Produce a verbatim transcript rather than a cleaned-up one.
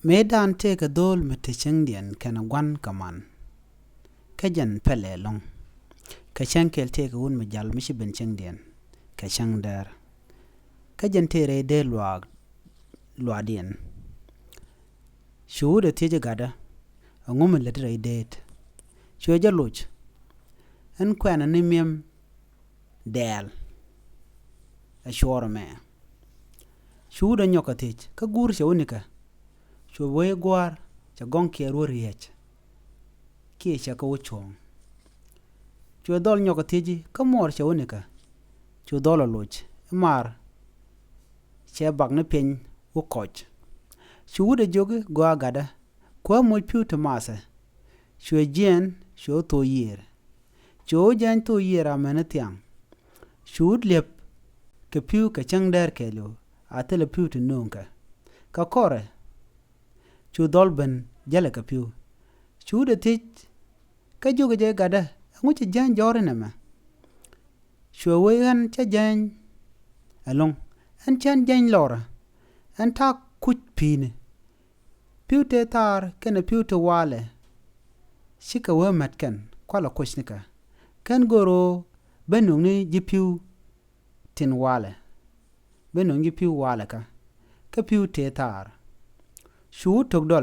Mëëdan tëëkɛ dho̱o̱l mi te cäŋdiɛn kɛnɛ gua̱n kɛ man. Kä jɛn pɛlɛ ɛlɔ̱ŋ. Kɛ cäŋ kɛl tëëkɛ wut mi jal mi ci ben cäŋdiɛn kɛ cäŋ däär. Kä jɛn tëë rɛy dee luaak luaakdiɛn. Cu wut ɛ thiec ɛ gatdä, ɛŋu mi läti rɛy deet? Cuɛ jɛ loc. Ɛn kuɛnɛ ni mi̱em dɛɛl ɛ cuɔr ɛmɛ. Cu wut ɛ nyɔk kɛ thiec kä guur cɛ wä nikä. Cu wee gua̱a̱r cɛ gɔ̱ŋkiɛn ruɔ riɛc kiɛ cɛ kɛ wä cuɔ̱ɔ̱ŋ. Cuɛ dhɔl nyɔk kɛ thiec kä muɔɔr cɛ wä nikä. Cu dhɔl ɛ loc i̱ maar cɛ bak ni piɛny wä kɔc. Cu wut ɛ jiök i̱ gɔaa gatdä, kuäär moc pi̱w ti mathɛ. Cuɛ jiɛɛn cuɛ wä thok yiëër. Cu wä jɛny thok yiëër amäni thiaŋ. Cu wut li̱ep kɛ pi̱w kɛ cäŋ däär kɛɛliw a thilɛ pi̱w ti nööŋkɛ. Kɛ kɔrɛ cu dhɔl ben jälɛ kɛ pi̱w. Cu wut ɛ thiec kä jiök jɛ gatdä, ɛŋu cɛ jääny jɔ̱ɔ̱r inɛmɛ? Cuɛ wee ɣän cä jääny ɛlɔ̱ŋ. Ɛn cän jääny lɔrä. Ɛn ta̱a̱ kuc pi̱i̱ni. Pi̱w tëë thaar kɛnɛ pi̱w ti walɛ. Cikɛ wee mät kɛn kualɛ kuc nikä. Kɛn go̱r ɣöö ben nöŋni ji̱ pi̱w tin walɛ. Ben nöŋ ji̱ pi̱w walɛ kä. Kä pi̱w tëë thaar. Cu wut tok dɔl.